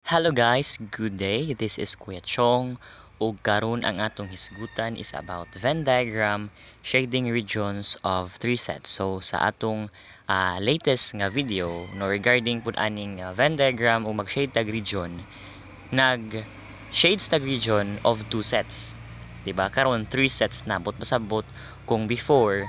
Hello guys, good day. This is Kuya Chong ug karon ang atong hisgutan is about Venn diagram shading regions of three sets. So sa atong latest nga video, no, regarding pud aning Venn diagram ug mag-shade tag region, nag shades tag region of two sets. Diba? Karon three sets na but pasabot kung before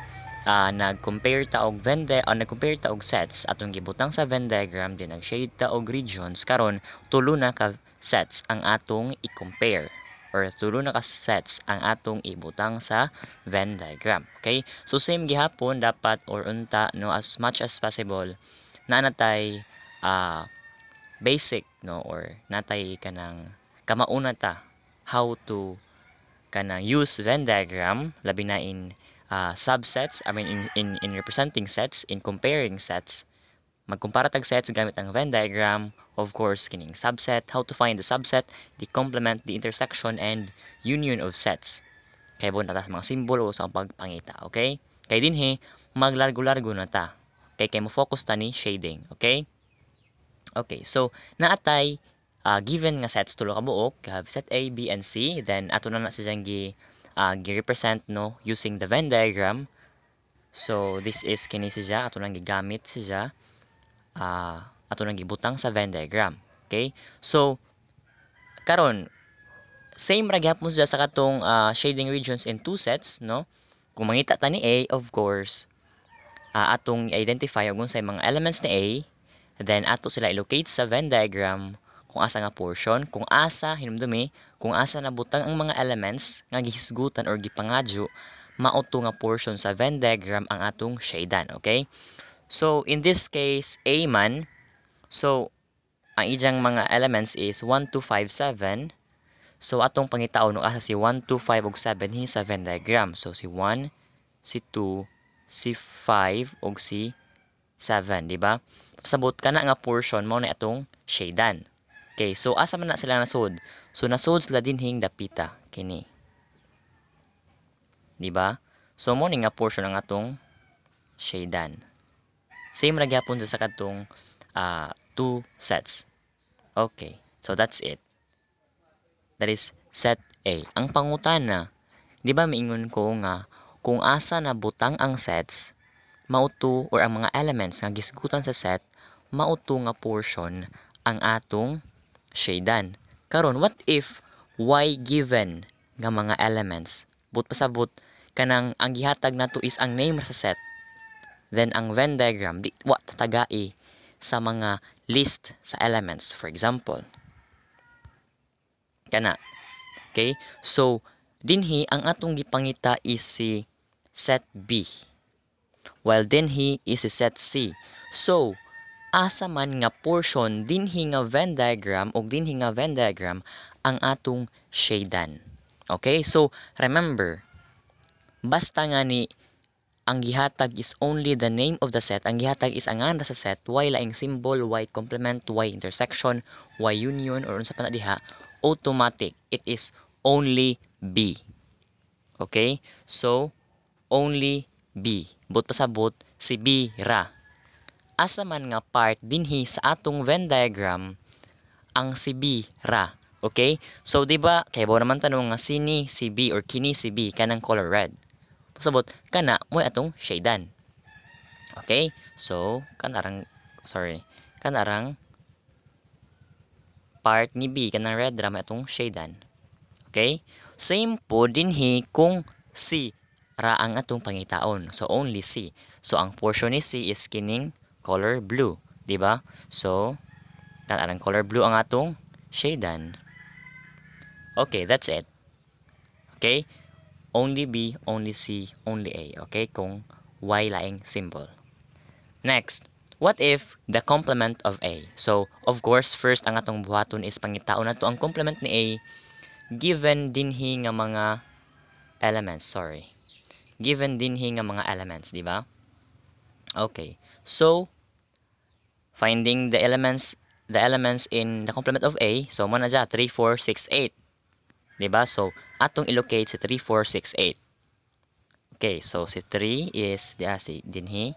nag-compare ta og nag-compare ta og sets, atong gibutang sa Venn diagram din nag-shade ta og regions. Karon tulo na ka sets ang atong i-compare or tulo na ka sets ang atong ibutang sa Venn diagram. Okay? So same gihapon dapat or unta, no, as much as possible naa natay basic, no, or natay kanang kamauna ta how to kanang use Venn diagram, labi na in subsets, I mean in representing sets, in comparing sets. Magkumpara tag sets gamit ang Venn diagram, of course kining subset, how to find the subset, the complement, the intersection and union of sets. Kay bon ta sa mga symbol o sa pagpangita, okay? Kay dinhi maglargo-largo na ta. Kay kay mo focus ta ni shading, okay? Okay, so naatay given nga sets, tulo ka buok, have set A, B, and C, then ato na na siyang gi-represent, no, using the Venn diagram. So this is kini siya ato nang gigamit siya, ato nang gibutang sa Venn diagram. Okay? So karon same ra gihapon siya sa katong shading regions in two sets, no? Kung mangita ta ni A, of course, atong identify og unsay mga elements ni A, then ato sila i-locate sa Venn diagram kung asa nga portion, kung asa, hinumdumi, kung asa nabutang ang mga elements nga gihisgutan or gipangadyo, mao to nga portion sa Venn diagram ang atong shadean, okay? So, in this case, A man, so, ang iyang mga elements is 1, 2, 5, 7. So, atong pangitaon no asa si 1, 2, 5 ug 7 dinhi sa Venn diagram. So, si 1, si 2, si 5 ug si 7, di ba? Pasabot kana nga portion mao na atong shadean. Okay, so asa man na sila nasud? So nasud sila dinhing dapita kini. Di ba? So mo ni nga portion ang atong shadean. Same ra gyapon sa katong two sets. Okay, so that's it. That is set A. Ang pangutana, di ba miingon ko nga kung asa na butang ang sets, mao to or ang mga elements nga gisgutan sa set, mao to nga portion ang atong shadean. Karon, what if way given nga mga elements? But pasabot kanang ang gihatag nato is ang name sa set. Then ang Venn diagram di wa tatagai sa mga list sa elements, for example. Kana. Okay? So dinhi ang atong gipangita is si set B. While dinhi is si set C. So asa man nga portion dinhi nga Venn diagram og dinhi nga Venn diagram ang atong shadean? Okay? So remember, basta nga ni ang gihatag is only the name of the set, ang gihatag is ang ngalan sa set, way laing symbol, way complement, way intersection, way union, or unsa pa na diha, automatic, it is only B. Okay? So, only B. But pasabot, si B ra. Asa man nga part dinhi sa atong Venn diagram ang si B ra. Okay? So, di ba, kay naman tanong nga sini si B or kini si B kanang color red. Pasabot, kana mo'y atong shadean. Okay? So, kanarang, sorry, kanarang part ni B kanang red ra may atong shadean. Okay? Same po dinhi kung C ra ang atong pangitaon. So, only C. So, ang portion ni C is kining color blue. Di ba? So, kanarang color blue ang atong shadean. Okay, that's it. Okay? Only B, only C, only A. Okay? Kung way laing symbol. Next, what if the complement of A? So, of course, first ang atong buhaton is pangitaon nato ang complement ni A given dinhi nga mga elements, sorry. Given dinhi nga mga elements, di ba? Okay. So, finding the elements in the complement of A, so mo na dya, 3, 4, 6, 8. Di ba? So, atong i-locate si 3, 4, 6, 8. Okay, so si 3 is diha si dinhi,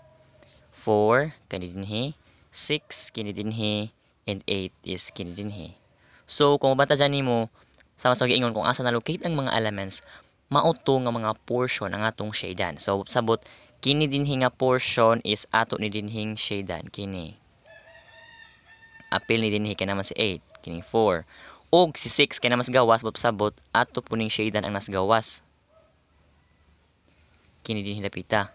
4 kani dinhi, 6 kini dinhi, and 8 is kini dinhi. So, kung mabanta dyan nimo, sama sa giingon kung asa na-locate ang mga elements, mao to nga mga portion ang atong shadean. So, sabot, kini dinhi nga portion is ato ni dinhing shadean. Kini. Apil ni dinhi kay naman si 8, kining 4. Og si 6 kay naman gawas, but sabot, ato puning shadean ang nas gawas. Kini dinhi dapita.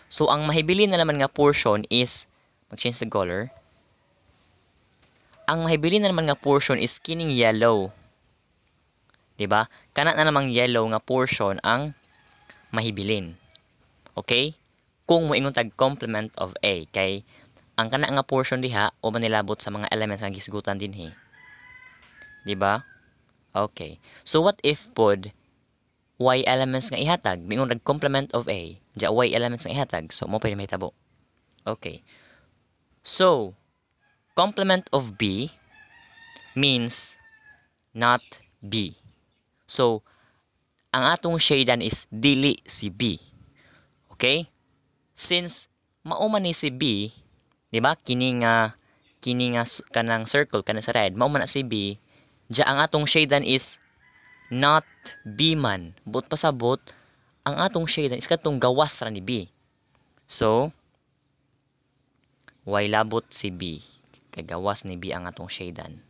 So, ang mahibilin na naman nga portion is, mag-change the color. Ang mahibilin na naman nga portion is kining yellow. Diba? Kana na namang yellow nga portion ang mahibilin. Okay? Kung moingon tag complement of A, kay ang kana nga portion diha o manilabot sa mga elements nga gisgutan dinhi. Diba? Okay. So what if pod y elements nga ihatag? Mingon tag complement of A, diya y elements nga ihatag. So mo pwede mahitabo. Okay. So complement of B means not B. So, ang atong shadean is dili si B. Okay? Since mao man ni si B, di ba? Kini nga kanang circle kana sa red, mao man na si B. Diya ang atong shadean is not B man. But pasabot, ang atong shadean is katong gawas ra ni B. So, way labot si B. Kay gawas ni B ang atong shadean.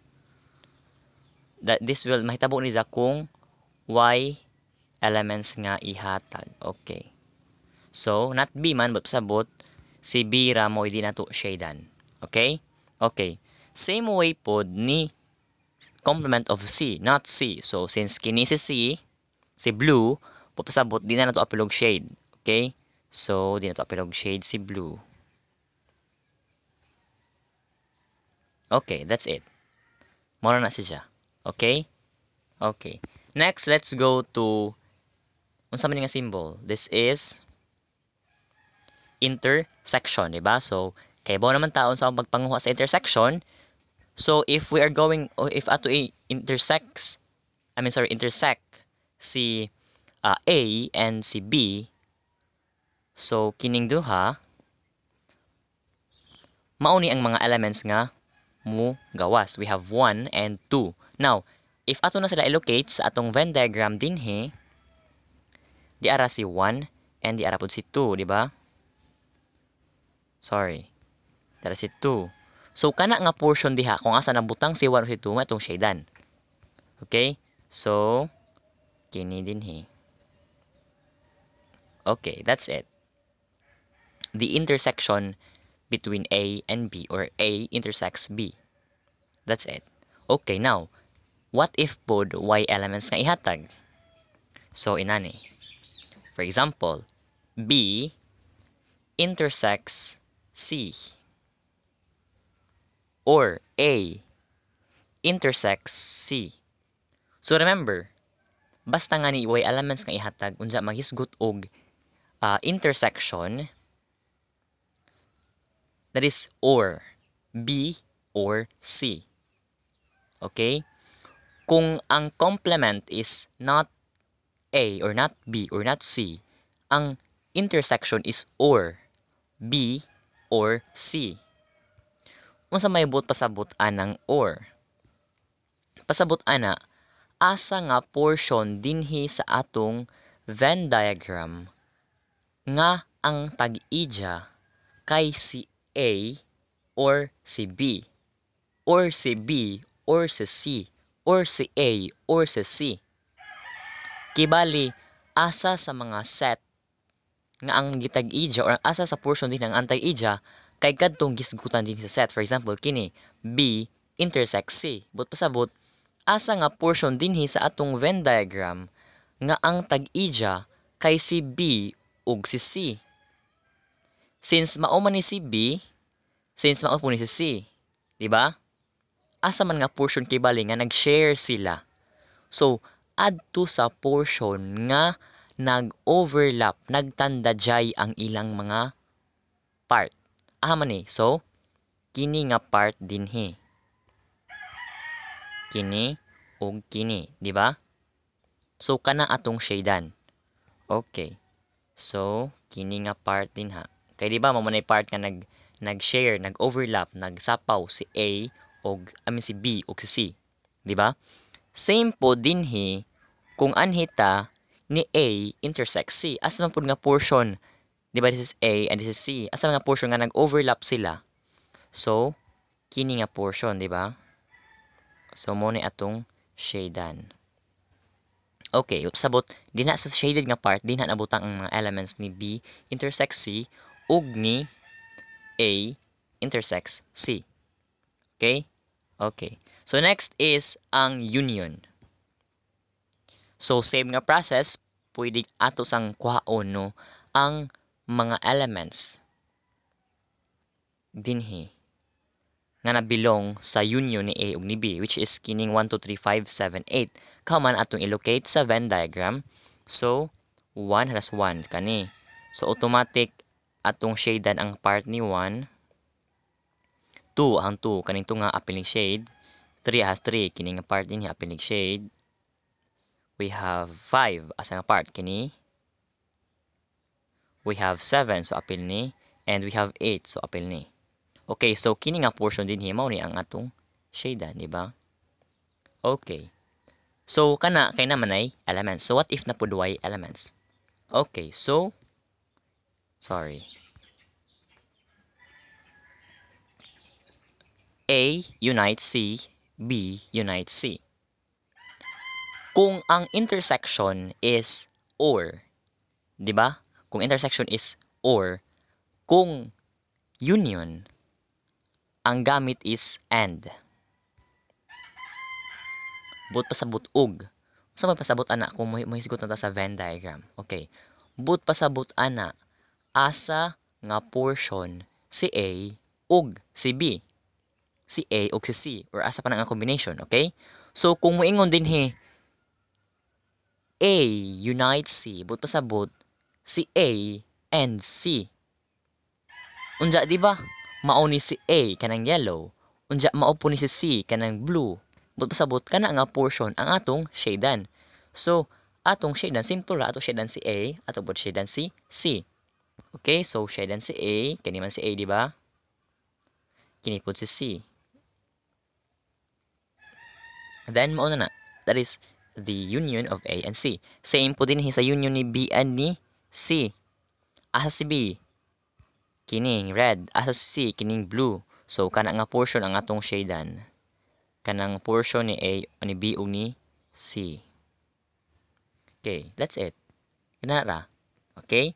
That this will mahitabo ni kung y elements nga ihatag. Okay. So, not B man, but pasabot, si B ra mo di nato shadean. Okay? Okay. Same way pod ni complement of C, not C. So, since kini si C, si blue, pasabot, di na nato apilog shade. Okay? So, di nato apilog shade si blue. Okay, that's it. Mora na siya. Okay? Okay. Next, let's go to unsa man nga symbol. This is intersection, diba? So, kay bawo naman taon sa pagpanguha sa intersection. So, if we are going, or if ato intersects, I mean sorry, intersect si A and si B, so kining duha, mao ni ang mga elements nga mo gawas. We have 1 and 2. Now, if ato na sila allocate sa atong Venn diagram dinhi, di ara si 1 and di ara pud si 2, di ba? Sorry. Di ara si 2. So, kana nga portion diha, kung asa nabutang si 1 o si 2, atong shadean. Okay? So, kini dinhi. Okay, that's it. The intersection between A and B, or A intersects B. That's it. Okay, now, what if pod y elements nga ihatag? So, inani. For example, B intersects C. Or A intersects C. So, remember, basta nga ni y elements nga ihatag, unsa maghisgot og intersection, that is or, B or C. Okay? Kung ang complement is not A or not B or not C, ang intersection is or, B or C. Unsa may buot pasabot anang or? Pasabot ana, asa nga portion dinhi sa atong Venn diagram nga ang tag-ija kay si A or si B, or si B or si C, or si A or si C. Kibali, asa sa mga set nga ang gitag-ija or asa sa portion din ang antag-ija kay kadtong gisgutan din sa set. For example, kini B intersects C. But pasabot, asa nga portion dinhi sa atong Venn diagram nga ang tag-ija kay si B ug si C. Since mao man ni si B, since mao po ni si C, di ba? Asa man nga portion kibali nga nag-share sila. So, adto sa portion nga nag-overlap, nagtandajay ang ilang mga part. Aha man ni. So, kini nga part dinhi. Kini ug kini, di ba? So, kana atong shadean. Okay. So, kini nga part dinha. Kay di ba mao man part nga nag-share, nag-overlap, nagsapaw si A og I mean si B og si C. Di ba? Same po dinhi kung anhi ta ni A intersect C. Asa man pud nga portion? Di ba this is A and this is C? Asa man nga portion nga nag-overlap sila? So, kini nga portion, di ba? So, mo ni atong shadean. Okay, sabot, dinha sa shaded nga part, dinha nabutang ang mga elements ni B intersect C ug ni A intersects C. Okay? Okay. So, next is ang union. So, same nga process, pwede ato sang kuhaon, no, ang mga elements dinhi nga na-belong sa union ni A ug ni B, which is kining 1, 2, 3, 5, 7, 8. Kaman atong i-locate sa Venn diagram. So, 1 has 1 kani. So, automatic atong shadean ang part ni 1. 2 ang 2 kaning 2 nga apil shade. 3 has 3 kini nga part dinhi apil shade. We have 5, asa nga part kini? We have 7, so apil ni, and we have 8, so apil ni. Okay, so kini nga portion dinhi mao ni ang atong shadean, di ba? Okay. So kana kay naman ay elements. So what if na pud way elements? Okay, so sorry. A unites C, B unites C. Kung ang intersection is or, di ba? Kung intersection is or, kung union, ang gamit is and. But pasabot og. Sa may pasabot ana kung mohisgot na ta sa Venn diagram? Okay. But pasabot ana asa nga portion si A ug si B. Si A ug si C or asa pa na nga combination, okay? So kung moingon dinhi A unites C, but pasabot si A and C. Unja, di ba? Mao ni si A kanang yellow. Unja mao po ni si C kanang blue. But pasabot kana nga portion ang atong shadean. So atong shadean simple ra, ato shadean si A, ato pod shadean si C. Okay, so shadean si A, kani man si A, di ba? Kini pod si C. Then mao na na. That is the union of A and C. Same po din sa union ni B and ni C. Asa si B? Kining red. Asa si C? Kining blue. So kana nga portion ang atong shadean. Kanang portion ni A, ni B ug ni C. Okay, that's it. Kana ra. Okay?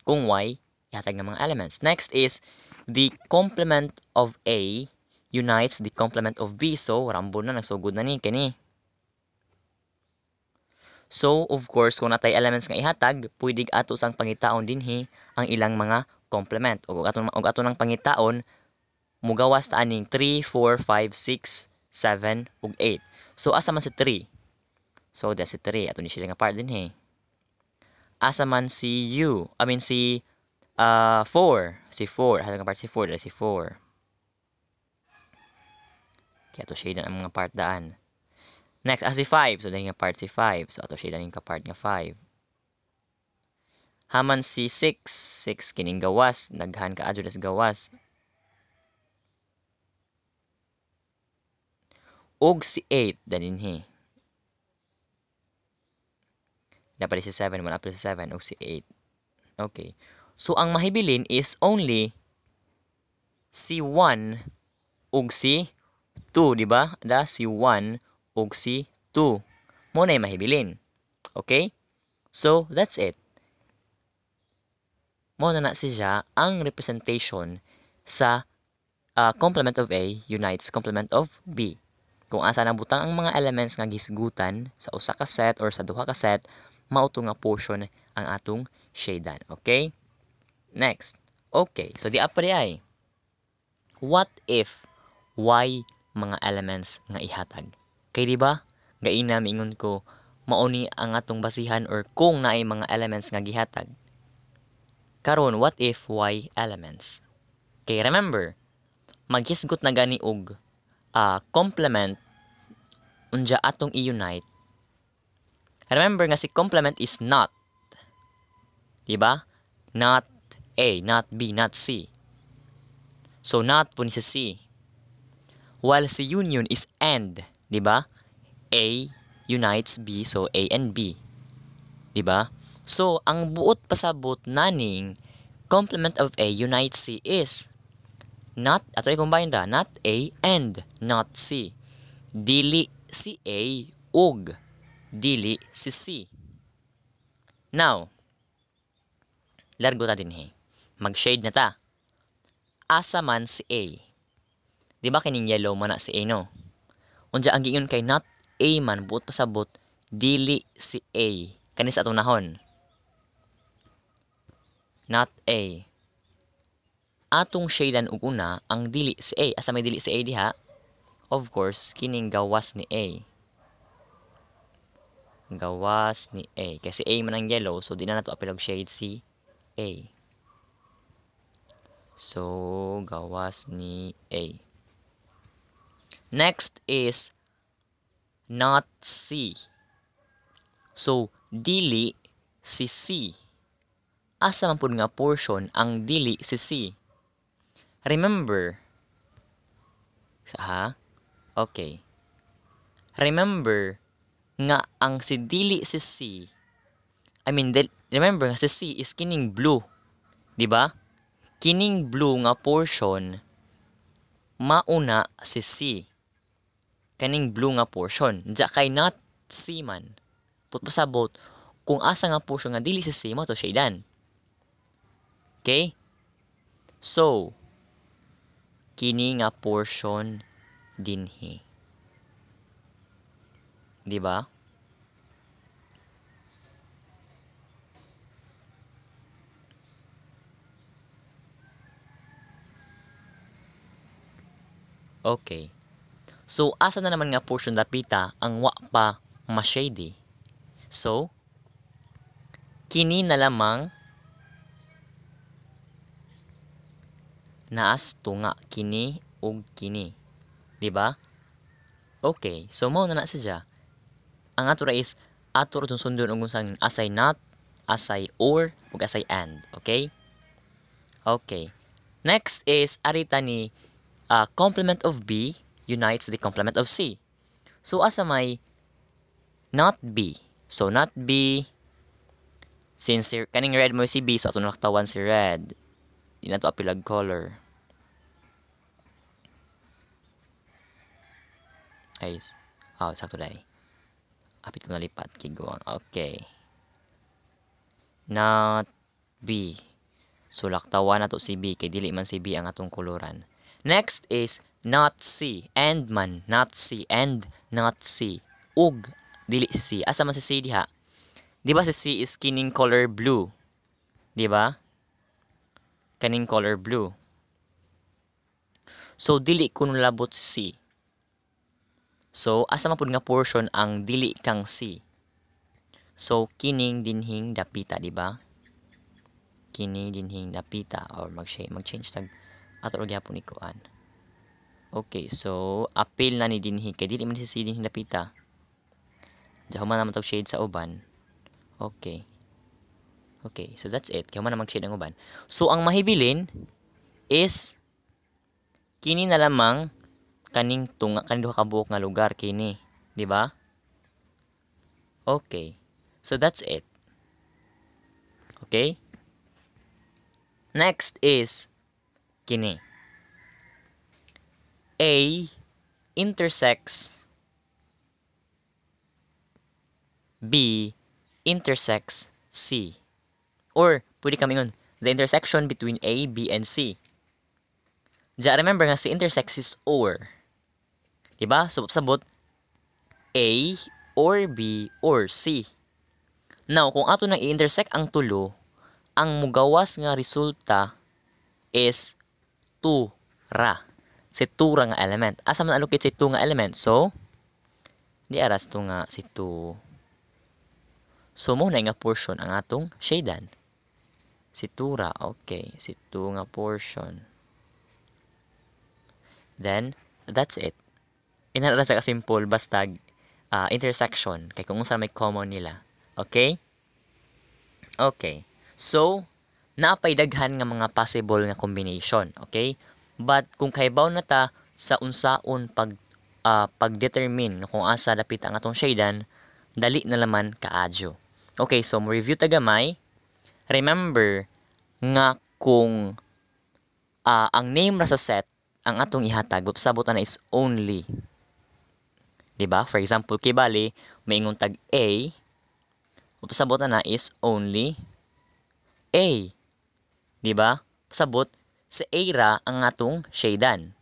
Kung y, ihatag ng mga elements. Next is the complement of A unites the complement of B. So, rambo na, nagsugod na ni kini. So, of course, kung natay elements nga ihatag, pwede ato sang pangitaon dinhi ang ilang mga complement. O ato nang pangitaon, mugawas ta aning 3, 4, 5, 6, 7, ug 8. So, asa man si 3? So, that's si 3. Ato ni siya nga part dinhi. Asa man si U? I mean, si 4. Si 4. Asa nga part si 4? That's si 4. Kaya ato shade ang mga part daan. Next, as si 5. So, dahil nga part si 5. So, ato shade ang part nga 5. Haman si 6. 6, kining gawas. Naghan ka adyo das gawas. Og si 8, daninhi. Dapat si 7, wala pa si 7, og si 8. Okay. So, ang mahibilin is only si 1 ug si 2, di ba? Da, si 1 ug si 2. Mo na mahibilin. Okay? So, that's it. Mo na na siya ang representation sa complement of A unites complement of B. Kung asa nabutang ang mga elements nga gisgutan sa usa ka set or sa duha ka set, mao to nga portion ang atong shadean. Okay? Next. Okay. So, di apa di ay. What if y mga elements nga ihatag? Kay di ba? Gaina miingon ko, mao ni ang atong basihan or kung naay mga elements nga gihatag. Karon, what if y elements? Kay remember, maghisgot na gani og complement unja atong i-unite. Remember nga si complement is not. Diba? Not A, not B, not C. So not po ni si C. While si union is and, diba? A unites B, so A and B. Diba? So, ang buot pasabot naning complement of A unites C is not, ato i-combine ra, not A and not C. Dili si A ug dili si C. Now, largo ta dinhi. Mag-shade na ta. Asa man si A? Di ba kining yellow man na si A, no? Unja ang giingon kay not A man, buot pasabot dili si A. Kani sa atong nahon. Not A. Atong shadean og una ang dili si A. Asa may dili si A diha? Of course, kining gawas ni A. Gawas ni A. Kasi A man ang yellow, so di na nato apil og shade si A. So, gawas ni A. Next is not C. So, dili si C. Asa man pud nga portion ang dili si C? Remember. Sa ha? Okay. Remember nga ang si dili si C, I mean, remember nga si C is kining blue. Di ba? Kining blue nga portion mauna si C. Kaning blue nga portion. Diya kay not C man. Put pasabot kung asa nga portion nga dili si C mo to shadean. Okay? So, kini nga portion dinhi. Di ba? Okay. So, asa na naman nga portion dapita ang wa pa ma-shady? So, kini na lamang naas tunga kini ug kini. Di ba? Okay. So, mao na na siya. Ang ato ra is ato ra tong sundon og unsang asay not, asay or, ug asay and. Okay? Okay. Next is arita ni complement of B unites the complement of C. So, asa may not B. So, not B, since kaning red mo si B, so ato nalaktawan si red. Di na to apilag color. Ay, oh, sakto dai. Apit ko nalipat. Kiguang. Okay. Not B. So, laktawan na to si B. Kay dili man si B ang atong koloran. Next is not C. And man. Not C. And not C. Ug dili si C. Asa man si C diha? Di ba si C is kining color blue? Di ba? Kaning color blue. So, dili kuno labot si C. So, asa man pud nga portion ang dili kang C? So, kining dinhing dapita, di ba? Kini dinhing dapita or mag-change tag ato ra gyapon ni kuan. Okay, so apil na ni dinhi kay dili man si C dinhing dapita. Diha human naman tog shade sa uban. Okay. Okay, so that's it. Kay human na mag-shade ang uban. So ang mahibilin is kini na lamang kaning tunga kaning duha ka buok nga lugar kini, di ba? Okay. So that's it. Okay? Next is kini. A intersects B intersects C. Or pwede kami ngon, the intersection between A, B, and C. Diya, remember nga si intersects is or. Diba? So, sabot A or B or C. Now, kung ato nang i-intersect ang tulo, ang mugawas nga resulta is 2 ra. Si 2 ra nga element. Asa man allocate si 2 nga element? So, di aras to nga si 2. So, mo na nga portion ang atong shadean. Si 2 ra. Okay. Si 2 nga portion. Then, that's it. Inara sa kasimple, basta intersection. Kay kung unsa may common nila. Okay? Okay. So, naapay daghan nga mga possible nga combination. Okay? But, kung kahibaw na ta sa unsaon pag pag-determine kung asa dapit ang atong shadean, dali na laman kaadyo. Okay, so mo review ta gamay. Remember nga kung ang name ra sa set ang atong ihatag, sabot ana is only. Diba? For example, kibali maingon tag A, pasabot na is only A. Diba? Pasabot sa A ra ang atong shadean.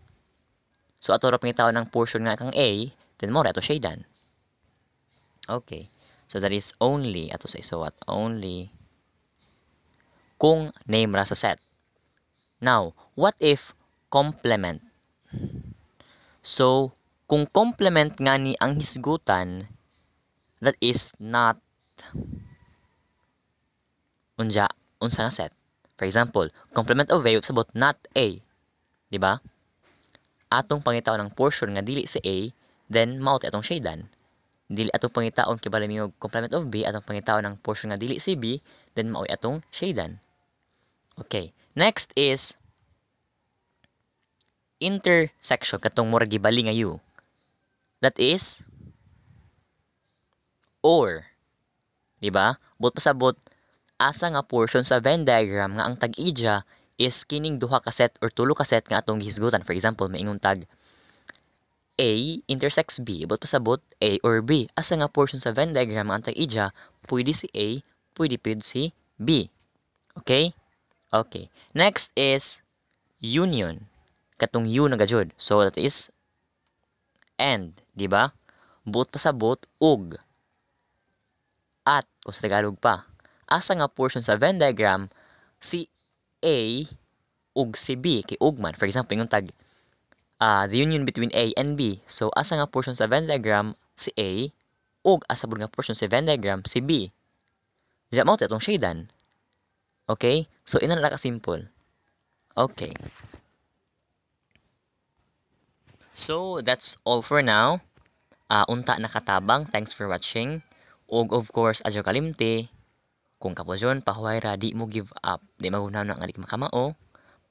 So ato ra pangitaon ng portion nga kang A, then mo ra ato shadean. Okay. So that is only ato sa isuwat, only kung name ra sa set. Now, what if complement? So, kung complement nga ni ang hisgutan, that is not unja unsa nga set. For example, complement of A, sabot not A. Di ba? Atong pangitaon ng portion nga dili si A, then mao atong shadean. Dili atong pangitaon kay bali og complement of B, atong pangitaon ng portion nga dili si B, then mao atong shadean. Okay. Next is intersection, katong murag gibali nga U. That is or. Di ba? But pasabot asa nga portion sa Venn diagram nga ang tag-ija is kining duha ka set or tulo ka set nga atong gihisgutan. For example, maingon tag A intersects B. But pasabot A or B. Asa nga portion sa Venn diagram nga ang tag-ija, pwede si A, pwede pud si B. Okay? Okay. Next is union. Katong U na gajud. So that is and, di ba? Buot pasabot ug at kung sa Tagalog pa. Asa nga portion sa Venn diagram si A ug si B kay ugman. For example, yung tag the union between A and B. So asa nga portion sa Venn diagram si A ug asa pud nga portion sa Venn diagram si B. Diya mao atong shadean. Okay? So ina na ka simple. Okay. So that's all for now. Unta nakatabang. Thanks for watching. Ug of course, adyo kalimti, kung kapozyon, pahuway ra, di mo give up. Di magunahon nga di makamao.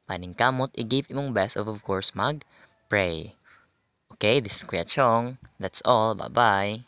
Paningkamot, i-give imong best of course, mag-pray. Okay, this is Kuya Chong. That's all. Bye-bye.